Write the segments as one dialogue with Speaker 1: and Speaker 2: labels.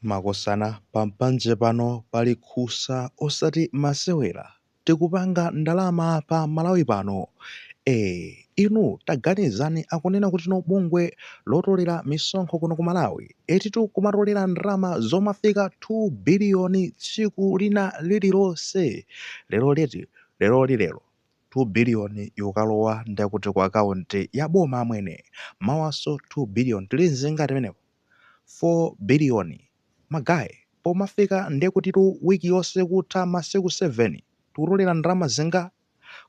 Speaker 1: Makosana, pa mpanje pano pali khusa osati masewera. Tikupanga ndalama pa Malawi pano. Eee inu taganizani, akunena kuti no, bungwe lotolera misonkho kuno ku Malawi etitu kumatolera ndalama zomafika 2 biliyoni tsiku lina lililonse. Lero liti? Leroli lero 2 biliyoni ikukalowa ndekuti ku akaunti ya boma amwene. Mawanso 2 biliyoni, tili nzingati pamenepo? 4 biliyoni magaye. Pomafika ndekutitu wiki yonse kutha, masiku 7, tikutolera ndalama zinga?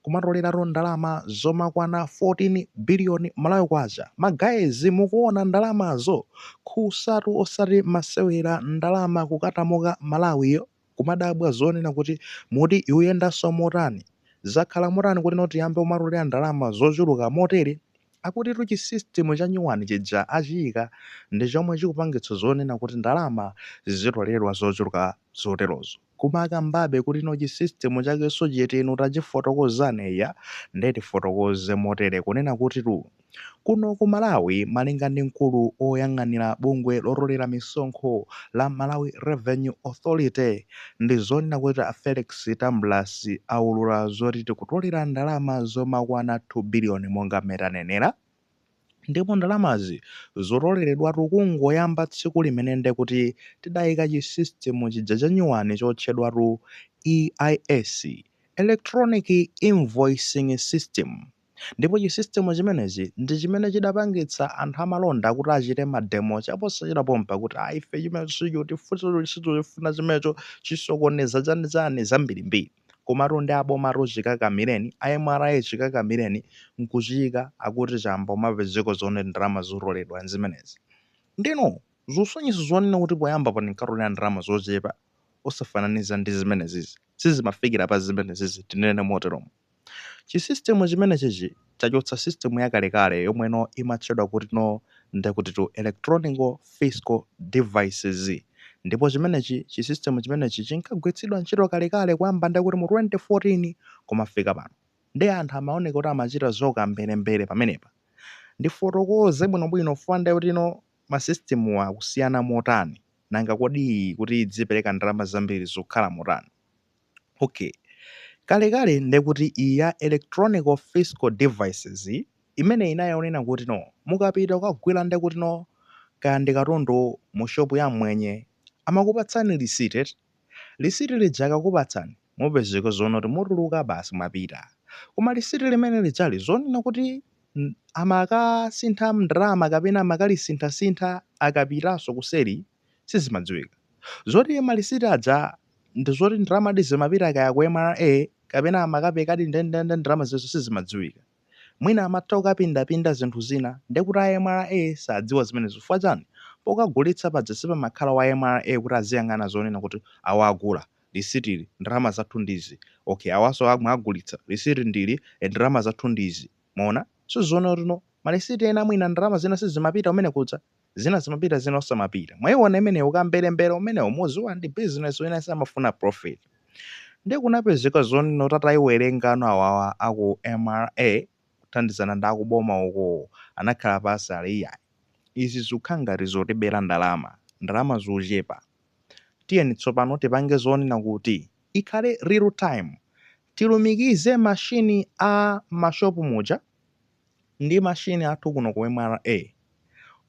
Speaker 1: Kumatoleratu ndalama zomakwana 14 biliyoni Malawi kwacha magayezi. Mukuona ndalamazo? Khusatu osati masewera, ndalama kukatamuka Malawiyo. Kumadabwa zonena kuti muti ikuyendanso motani, zakhala motani kuti no tiyambe kumatolera ndalama zochuluka motere? Akutitu chi system cha nyuwani chija achiyika ndi chomwe chikupangitsa zonena kuti ndalama zizitoleredwa zochuluka zoterozo. Kumakambabe kuti no, chi system chakenso chiti inu tachifotokozani ya? Nde tifotokoze motere, kunena kuti tu kuno ku Malawi, malinga ndi mkulu oyang'anira bungwe lotolera misonkho la Malawi Revenue Authority, ndi zonena kuti a Felix Tambulasi aulula zoti tikutolera ndalama zomakwana 2 biliyoni monga mmene tanenera, ndipo ndalamazi zotoleredwatu kungoyamba tsiku limene ndekuti tidayika chi system chija cha nyuwani chotchedwatu EIS, Electronic Invoicing System. Ndipo chi system chimenechi ndi chimene chidapangitsa anthu amalonda kuti achite ma demo chaposachedwa pompa kuti ayi, ife chimene sichifuna chimenecho, chisokoneza chanichani zambirimbiri. Komatu ndi abomatu chikakamireni, a MRA chikakamireni nkuchiyika, akuti chamba umapezeka zone ndalama zotoledwa zimenezi. Ndino zosonyeza zonena kuti poyamba pa tinkatolera ndalama zochepa osafananiza ndi zimenezizi, sizimafikira pa zimenezizi, tinene moteromo. Chi system chimenechichi chachotsa system yakalekale yomweno imatchedwa kuti no ndekuti to electronic fiscal devices, ndipo chimenechi, chi system chimenechi chinkagwiritsidwa ntchito kalekale kuyamba ndekuti mu 2014 kumafika pano, ndi anthu amaoneka kuti amachita zokamberembere pamenepa. Ndifotokoze bwinobwino fuwa ndekuti no ma system akusiyana motani, nanga kodi kuti idzipereka ndalama zambiri zikukhala motani? Okay, kalekale ndekuti iyi ya electronic fiscal devices imene inayonena kuti no, mukapita kukagwira ndekuti no kaya ndi katundu mu shopu ya mwenye, amakupatsani lisiti. Lisiti lija akakupatsani, mupezeka zoona kuti mutuluka basi, mwapita. Koma lisiti limene lijali zonena kuti amakasintha ndalama kapena amakalisinthasintha akapitanso kuseri, sizimadziwika. Zoti malisiti aja ndi zoti ndalama zimapita kaya ku MRA kapena amakapekadi ndendende ndalama zizo, sizimadziwika. Mwina amatha kukapindapinda zinthu zina, ndekuti a MRA sadziwa zimenezo. Chifukwa chani? Pokagulitsa paja sipamakhala wa MRA kuti aziyang'ana zonena kuti awa agula, lisitili, ndalama zathu ndizi. Okay, awaso amwe agulitsa, lisiti ndili, ndalama zathu ndizi. Maona sizoona kuti no malisiti ena mwina ndalama zina sizimapita umene kudza, zina zimapita, zina osamapita. Mwayiona imeneyo, ukamberembere umenewo muziwa ndi business wina samafuna profit. Ndi kunapezeka zonena kuti atayiwerengano awawa aku MRA kuthandizana ndi akuboma uko, anakhala pasi ali, "Iyayi, izi zikukhala ngati zotibera ndalama, ndalama zochepa. Tiyeni tsopano tipange zonena kuti ikhale real time, tilumikize mashini a mashopu muja ndi mashini athu kuno ku MRA,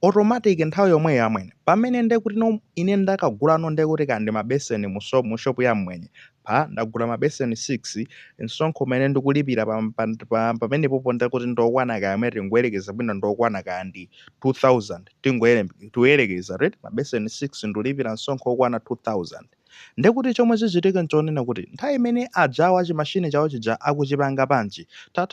Speaker 1: automatic nthawi yomweyo amwene." Pamene ndekuti no ine ndakagulano ndekuti kandi mabeseni mu shopu ya mwenye pa, ndagula mabeseni 6, msonkho umene ndikulipira pamenepopo ndekuti ndokwana kaya amene tingoyerekeza bwino ndokwana kaya ndi 2000, tingoyerekeza, right? Mabeseni 6 ndilipira msonkho okwana 2000. Ndekuti chomwe chichitika nchonena kuti nthawi imene ajawa chimashini chawo chija akuchipanga panchi ta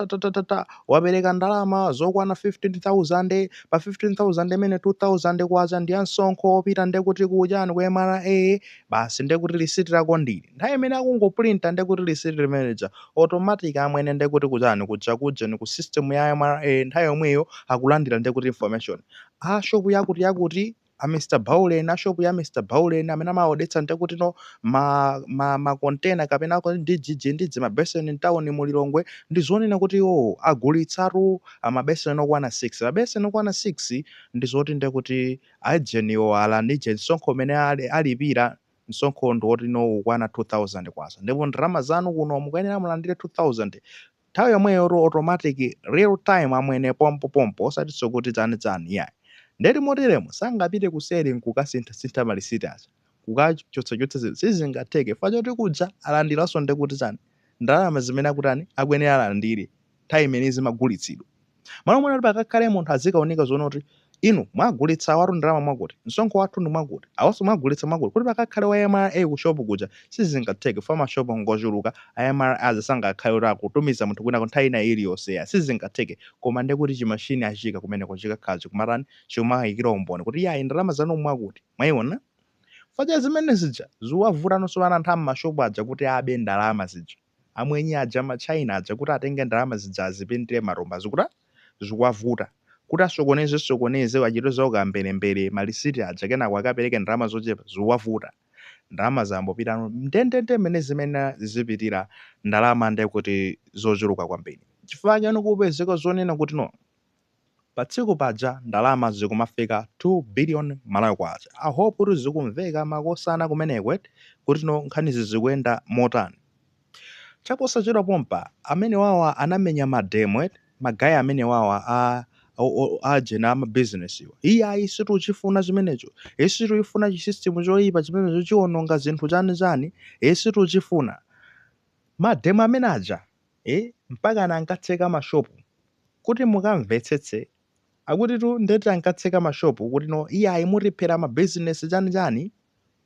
Speaker 1: wapereka ndalama zokwana 15,000, pa 15,000 imene 2000 kwacha ndi ya msonkho opita ndekuti kuchani, ku MRA. Basi, ndekuti lisiti lako ndili. Nthawi imene akungoprinta ndekuti lisiti limene lija, automatic amwene, ndekuti kuchani kuja, kuja ni ku system ya MRA, nthawi yomweyo akulandira ndekuti information a shopu yakuti yakuti. A Mr Bauleni, a shop ya Mr Bauleni amene amaodetsa ndekuti no ma container kapena ndi jiji ndi dzimabeseni mtawuni mu Lilongwe, ndi zonena kuti iwo agulitsatu amabeseni okwana 6. Mabeseni okwana 6 ndi zoti ndekuti ajeniwo alandije msonkho umene alipira. Msonkho ndi woti no ukwana 2000 kwacha, ndipo ndalama zanu kuno mukuyenera mulandire 2000 nthawi yomweyo, automatic, real time, amwene, pompo pompo, osatinso kuti chani chani, yayi. Ndeti moteremo sangapite kuseri nkukasintha-sintha malisiti aja, kukachotsachotsa zinthu, sizingatheke fa choti kuja alandiranso ndekuti chani, ndalama zimene akutani, akuyenera alandire nthawi imene zimagulitsidwa. Malo mwene kuti pakakhale munthu azikaoneka zoona kuti inu mwagulitsa awatu ndalama mwakuti, msonkho wathu ndi mwakuti, awonso mwagulitsa mwakuti, kuti pakakhale wa MRA ku shop kuja, sizingatheke fa mashopu ngochuluka. A MRA azisangakhale kuti akutumiza munthu kwina nthawi ina iliyonse ya, sizingatheke. Koma ndekuti chimashini achika kumeneko chikakhala chikumatani, chikumayikira umboni kuti yayi, ndalama zanu mwakuti. Mwayiona facha zimene zija ziwavutanso ana anthu am'mashopu aja kuti abe ndalama zija, amwenye aja, machina aja, kuti atenge ndalama zija azipindire matumba, zikuti zikuwavuta kuti asokoneze sokoneze, achite zawo kamberembere malisiti aja, kenako akapereke ndalama zochepa, zikuwavuta. Ndalama zambopitano ndendende mmene zimene zipitira ndalama, ndekuti zochuluka kwambiri. Chifukwa chanu kupezeka zonena kuti no, pa tsiku paja ndalama zikumafika 2 billion Malawi kwacha. I hope kuti zikumveka, makosana, kumeneko kuti no, nkhanizi zikuyenda motani. Chaposachedwa pompa amene wawa anamenya mademo, ma guy amene wawa a ajena amabizinesiwa, iye ayi, situchifuna chimenecho, situchifuna chi system choyipa chimenecho, chiwononga zinthu, chani chani, situchifuna. Mademo amene aja, mpaka ankatseka mashopu. Kuti mukamvetsetse, akuti tu ndeti ankatseka mashopu kuti no, iye ayi, mutiphera mabizinesi, chani chani.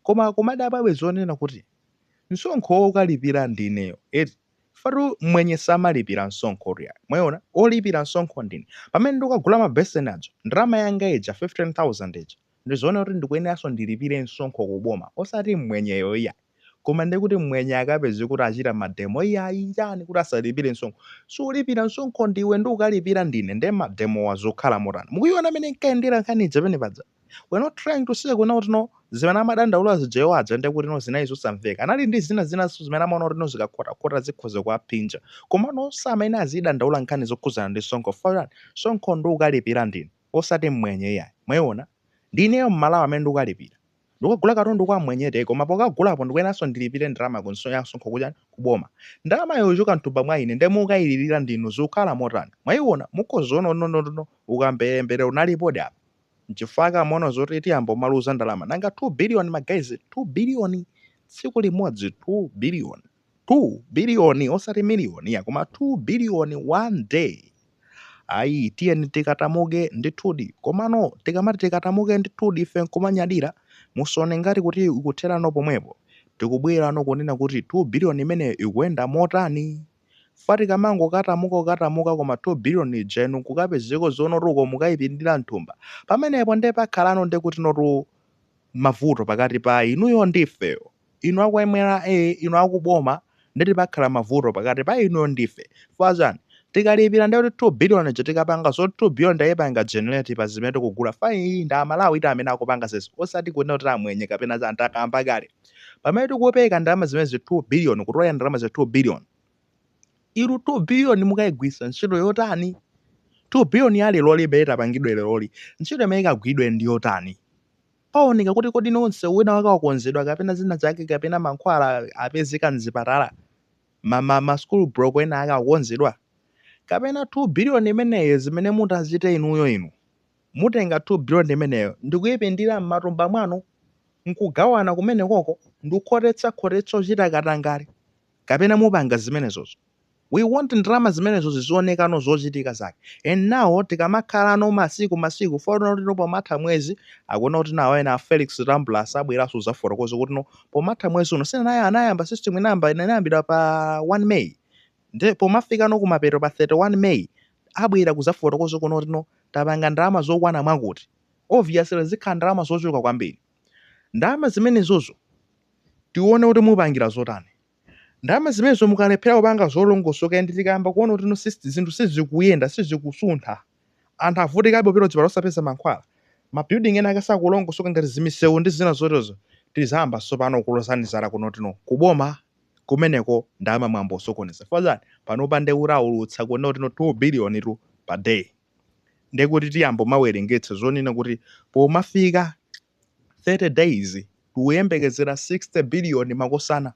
Speaker 1: Koma kumadapabe zonena kuti msonkho wokalipira ndineyo eti fatu, mwenye samalipira msonkho ya, mwaona, olipira msonkho ndine. Pamene ndikagula mabeseni aja, ndalama yanga ija 15000 ija, ndizoona kuti ndikuyeneranso ndilipire msonkho kuboma, osati mwenyeyo iya. Koma ndikuti mwenye akapeze kuti achita mademo, iyayi, chani, kuti asalipire msonkho. Sulipira msonkho ndiwe, ndi ukalipira ndine. Nde mademo wazokhala motani? Mukuiona amene nkayendera nkhani ija pene paja. We're not trying to say kuna kuti no, zimene amadandaula zijewo aja ndekuti no, zinayi zosamveka. Anali ndi zina zinanso zimene amaona kuti no, zikakhotakhota zikhoza kuwaphinja, koma no, samene azidandaula nkhani zokhuzana ndi msonkho. Fayani msonkho ndi ukalipira ndine, osati mwenye iyayi. Mwayiona, ndineyo mmalawi amene ndikukalipira. Ndikugula katundu kwa mwenyete, koma pokagulapo ndikuyeneranso ndilipire ndalama ya msonkho kuchani, kuboma. Ndalama yochoka mthumba mwa ine, nde mukayilirira ndinu, zikukhala motani? Mwayiona, mukhozaona nononono, ukamberembere unalipodi apa. Nchifukwa amaona zoti tiyamba umaluza ndalama. Nanga 2 billion, ma guys, 2 billion tsiku limodzi, 2 billion, 2 billion, osati miliyoni ya, koma 2 billion one day. Ayi, tiyeni tikatamuke ndithudi. Komano tikamati tikatamuke ndithudi, ife nkumanyadira, musone ngati kuti ikutherano pomwepo. Tikubwerano kunena kuti 2 billion imeneyo ikuyenda motani? Fa tikamango katamuka kukatamuka, koma 2 billion ija inu kukapezeko zonotuko mukayipindira mthumba, pamenepo nde pakhalano ndekuti notu mavuto pakati pa inuyo ndi ifeyo, inu aku MRA, inu akuboma. Ndeti pakhala mavuto pakati pa inuyo ndife. Fazani tikalipira ndekuti 2 billion ija, tikapanga zoti 2 billion ndayipanga generate pa zimene tikugula, fa iyi ndi Amalawi iti amene akupanga zezi, osati kunena kuti amwenye kapena za antakamba kale. Pamene tikupereka ndalama zimene 2 billion, kutola ndalama za 2 billion, iru 2 billion mukayigwisa ntchito yotani? 2 billion ya lero libe itapangidwe leroli, ntchito imene ikagwidwe ndi yotani? Paoneka kuti kodi nonse wina wake wakonzedwa kapena zina zake, kapena mankhwala apezeka mzipatala, ma school block ena ake akonzedwa, kapena 2 billion imeneyo zimene mutachite inuyo, inu mutenga 2 billion imeneyo ndikuyipindira m'matumba mwanu, nkugawana kumene koko, ndikukhotetsa khotetsa, ochita katangale, kapena mupanga zimenezozo? We want ndalama zimenezo zizionekano zochitika zake. And now tikamakhalano masiku masiku fona kuti no, pomatha mwezi, akuona kuti nawo ena a Felix Tambulasi abweranso zafotokoza kuti no, pomatha mwezi uno sina anayamba system inayamba, inayambidwa pa 1 May, nde pomafika no kumapeto pa 31 May abwera kuzafotokoza kuno kuti no, tapanga ndalama zokwana mwakuti. Obviously zikhala ndalama zochuluka kwambiri. Ndalama zimenezozo tione kuti mupangira zotani. Ndalama zimenezo mukalephera kupanga zolongosoka, ndi tikayamba kuona kuti no, zinthu sizikuyenda, sizikusuntha, anthu avutikabe kupita kuchipatala osapeza mankhwala. Ma building ena ake sakulongosoka ngati zimisewu ndi zina zoterozo. Tizayamba tsopano kulozani zala kunotino kuboma kumeneko ndalama mwayamba kusokoneza. Chifukwa chani? Panopa nde kuti aulutsa kunotino 2 billion tu pa day. Ndekuti tiyamba kumawerengetsa zonena kuti pomafika 30 days tikuyembekezera 60 billion makosana.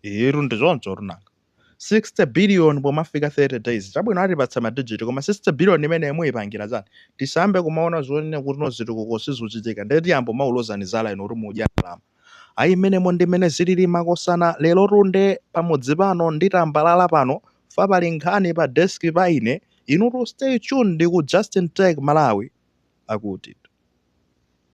Speaker 1: Eetu ndi chonchotu nanga. 60 billion pomafika 30 days. Chabwino atipatsa ma digit koma 60 billion imeneyo muyipangira chani? Tisayambe kumaona zonena kuti no zitukuko sizuchitika ndiye tiyamba kumakulozani zala inu kuti mudya ndalama. Ayi mmenemo ndi mmene zilili makosana lerotu nde pamudzi pano nditambalala pano fa pali nkhani pa desk pa ine inutu stay tuned ku Justin Tech Malawi akuti.